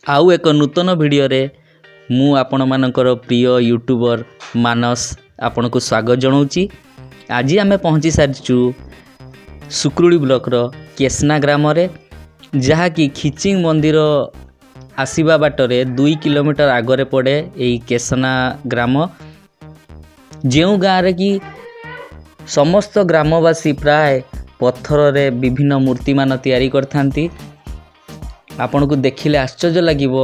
ଆଉ ଏକ ନୂତନ ଭିଡ଼ିଓରେ ମୁଁ ଆପଣମାନଙ୍କର ପ୍ରିୟ ୟୁଟ୍ୟୁବର ମାନସ ଆପଣଙ୍କୁ ସ୍ୱାଗତ ଜଣାଉଛି। ଆଜି ଆମେ ପହଞ୍ଚି ସାରିଛୁ ଶୁକ୍ରୁଳି ବ୍ଲକର କେସ୍ନା ଗ୍ରାମରେ, ଯାହାକି ଖିଚିଂ ମନ୍ଦିର ଆସିବା ବାଟରେ 2 କିଲୋମିଟର ଆଗରେ ପଡ଼େ ଏଇ କେସନା ଗ୍ରାମ, ଯେଉଁ ଗାଁରେ କି ସମସ୍ତ ଗ୍ରାମବାସୀ ପ୍ରାୟ ପଥରରେ ବିଭିନ୍ନ ମୂର୍ତ୍ତିମାନ ତିଆରି କରିଥାନ୍ତି। ଆପଣଙ୍କୁ ଦେଖିଲେ ଆଶ୍ଚର୍ଯ୍ୟ ଲାଗିବ,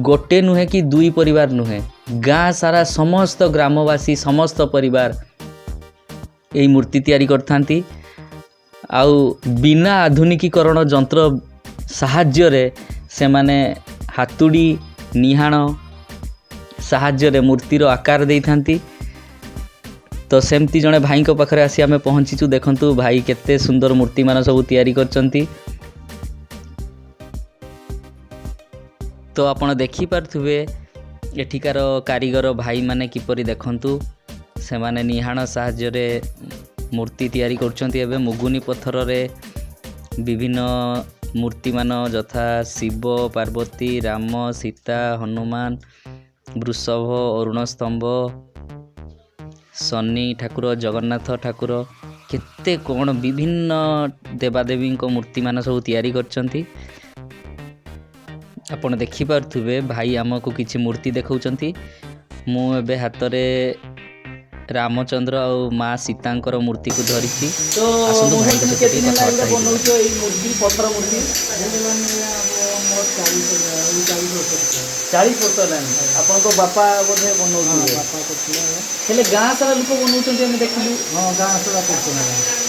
ଗୋଟେ ନୁହେଁ କି ଦୁଇ ପରିବାର ନୁହେଁ, ଗାଁ ସାରା ସମସ୍ତ ଗ୍ରାମବାସୀ, ସମସ୍ତ ପରିବାର ଏଇ ମୂର୍ତ୍ତି ତିଆରି କରିଥାନ୍ତି। ଆଉ ବିନା ଆଧୁନିକୀକରଣ ଯନ୍ତ୍ର ସାହାଯ୍ୟରେ ସେମାନେ ହାତୁଡ଼ି, ନିହାଣ ସାହାଯ୍ୟରେ ମୂର୍ତ୍ତିର ଆକାର ଦେଇଥାନ୍ତି। ତ ସେମିତି ଜଣେ ଭାଇଙ୍କ ପାଖରେ ଆସି ଆମେ ପହଞ୍ଚିଛୁ। ଦେଖନ୍ତୁ, ଭାଇ କେତେ ସୁନ୍ଦର ମୂର୍ତ୍ତିମାନ ସବୁ ତିଆରି କରିଛନ୍ତି। ତ ଆପଣ ଦେଖିପାରୁଥିବେ ଏଠିକାର କାରିଗର ଭାଇମାନେ କିପରି, ଦେଖନ୍ତୁ, ସେମାନେ ନିହାଣ ସାହାଯ୍ୟରେ ମୂର୍ତ୍ତି ତିଆରି କରୁଛନ୍ତି। ଏବେ ମୁଗୁନି ପଥରରେ ବିଭିନ୍ନ ମୂର୍ତ୍ତିମାନ ଯଥା ଶିବ, ପାର୍ବତୀ, ରାମ, ସୀତା, ହନୁମାନ, ବୃଷଭ, ଅରୁଣ ସ୍ତମ୍ଭ, ଶନି ଠାକୁର, ଜଗନ୍ନାଥ ଠାକୁର, କେତେ କ'ଣ ବିଭିନ୍ନ ଦେବାଦେବୀଙ୍କ ମୂର୍ତ୍ତିମାନ ସବୁ ତିଆରି କରିଛନ୍ତି। ଆପଣ ଦେଖିପାରୁଥିବେ, ଭାଇ ଆମକୁ କିଛି ମୂର୍ତ୍ତି ଦେଖାଉଛନ୍ତି। ମୁଁ ଏବେ ହାତରେ ରାମଚନ୍ଦ୍ର ଆଉ ମା ସୀତାଙ୍କର ମୂର୍ତ୍ତିକୁ ଧରିଛି। ତ ଆସନ୍ତୁ, ଭାଇଙ୍କ ସହିତ କେତେ ଟିକେ ଦିନ ହେଲା କଥାବାର୍ତ୍ତା ଏଗୁଡ଼ା ହେଇଯିବା। ବନଉଛ ଏଇ ମୂର୍ତ୍ତି, ପଥର ମୂର୍ତ୍ତି? ମୋର 40 ବର୍ଷ। 40 ବର୍ଷ ହେଲାଣି। ଆପଣଙ୍କ ବାପା ବୋଧେ ବନଉଥିବେ? ବାପା କରୁଥିଲେ ଆଜ୍ଞା। ହେଲେ ଗାଁ ସାରା ଲୋକ ବନଉଛନ୍ତି, ଆମେ ଦେଖିଲୁ। ହଁ, ଗାଁ ସାରା କରୁଛନ୍ତି ଆଜ୍ଞା।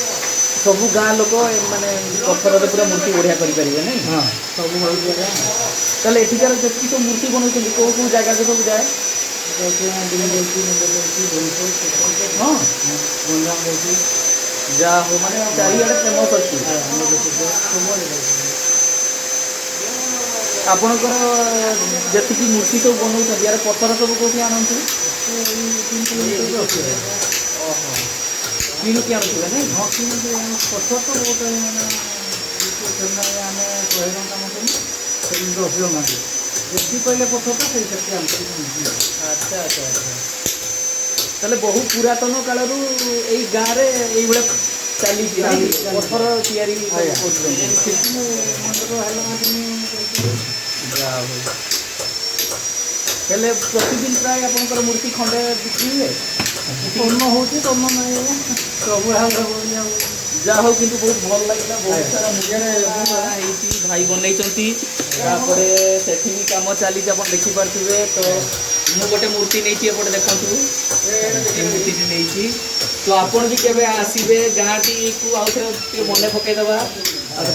ସବୁ ଗାଁ ଲୋକ ମାନେ ପଥରରେ ପୁରା ମୂର୍ତ୍ତି ବଢ଼ିଆ କରିପାରିବେ, ନାଇଁ? ହଁ, ସବୁ ହେଉଛି ଆଜ୍ଞା। ତାହେଲେ ଏଠିକାର ଯେତିକି ସବୁ ମୂର୍ତ୍ତି ବନଉଛନ୍ତି, କୋଉ କୋଉ ଜାଗାକୁ ସବୁ ଯାଏ? ଯାଉଛି, ଦିଲ୍ଲୀ ଯାଉଛି, ମୁମ୍ବାଇ ଯାଉଛି, ଭୁବନେଶ୍ୱର, ଗଞ୍ଜାମ ଯାଉଛି। ଯାହା ହଉ, ମାନେ ଚାରିଆଡ଼େ ଫେମସ୍ ଅଛି। ସବୁଆଡ଼େ ଯାଉଛି। ଆପଣଙ୍କର ଯେତିକି ମୂର୍ତ୍ତି ସବୁ ବନଉଛନ୍ତି, ୟାର ପଥର ସବୁ କୋଉଠି ଆଣନ୍ତି? ଏଇ 3 କିଲୋମିଟର ଅଛି ଆଜ୍ଞା। ଓହୋ, କିଣିକି ଆଣୁଥିବେ, ନାଇଁ? ହଁ, କିଣିକି। ପଥର ତ ବହୁତ, ମାନେ ଆମେ 100 ଟଙ୍କା ମତନ, ସେଠି 10 ଟଙ୍କା ଯେତିକି କହିଲେ ପଥର ତ ସେଇ ସେତିକି ଆମେ ଆଚ୍ଛା ଆଚ୍ଛା ଆଚ୍ଛା, ତାହେଲେ ବହୁ ପୁରାତନ କାଳରୁ ଏଇ ଗାଁରେ ଏଇଭଳିଆ ଚାଲିଛି, ନାଇଁ କି? ଚାଲିଛି। ପଥର ତିଆରି ସବୁ କରୁଛନ୍ତି। ଖିଚିଂ ମନ୍ଦିର ହେଲା ଦିନ। ଯାହା ହଉ, ହେଲେ ପ୍ରତିଦିନ ପ୍ରାୟ ଆପଣଙ୍କର ମୂର୍ତ୍ତି ଖଣ୍ଡେ ବିକ୍ରି ହୁଏ? କର୍ମ ହେଉଛି, କର୍ମ ନାହିଁ ଆଜ୍ଞା। ସବୁ ଆଉ ହେବନି ଆଉ। ଯାହା ହଉ, କିନ୍ତୁ ବହୁତ ଭଲ ଲାଗିଲା। ବହୁତ ସାରା ମୂର୍ତ୍ତି ହେଇଛି, ଭାଇ ବନେଇଛନ୍ତି। ତାପରେ ସେଠି ବି କାମ ଚାଲିଛି, ଆପଣ ଦେଖିପାରୁଥିବେ। ତ ମୁଁ ଗୋଟେ ମୂର୍ତ୍ତି ନେଇଛି, ଏପଟେ ଦେଖନ୍ତୁ, ଏ ମୂର୍ତ୍ତିଟି ନେଇଛି। ତ ଆପଣ ବି କେବେ ଆସିବେ, ଗାଁଟିକୁ ଆଉ ଥରେ ଟିକେ ମନେ ପକେଇଦେବା। ଆଉ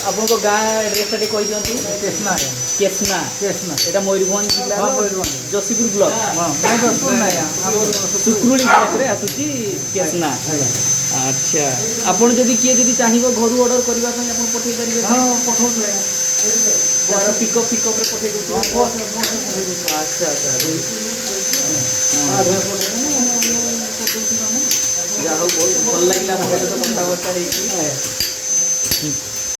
ଆପଣଙ୍କ ଗାଁ ଆଡ୍ରେସଟା ଟିକେ କହିଦିଅନ୍ତୁ। କେସ୍ନା ଆଜ୍ଞା। କେସ୍ନା। କେସ୍ନା। ଏଇଟା ମୟୂରଭଞ୍ଜ ଜିଲ୍ଲାର ହଁ, ମୟୂରଭଞ୍ଜ। ଯଶୀପୁର ବ୍ଲକ। ହଁ, ନାଇଁ, ଯଶପୁର ନାଇଁ ଆମର। ଶୁକ୍ରୁଳି ବ୍ଲକରେ ଆସୁଛି କେସ୍ନା। ଆଜ୍ଞା। ଆଚ୍ଛା, ଆପଣ ଯଦି କିଏ ଯଦି ଚାହିଁବ ଘରୁ ଅର୍ଡର କରିବା ପାଇଁ, ଆପଣ ପଠେଇ ପାରିବେ? ହଁ, ପଠଉଛୁ ଆଜ୍ଞା। ତାର ପିକଅପ୍ ଫିକଅପ୍ରେ ପଠେଇ ଦେଉଥିବେ? ବସ୍ ବସ୍ ପଠେଇ ଦେଉଛୁ। ଆଚ୍ଛା ଆଚ୍ଛା ଆଡ୍ରେସ୍ ପଠେଇଦେଲେ ପଠଉଛୁ କାମ। ଯାହା ହଉ, ବହୁତ ଭଲ ଲାଗିଲା ଆପଣଙ୍କ ସହିତ କଥାବାର୍ତ୍ତା ହେଇକି।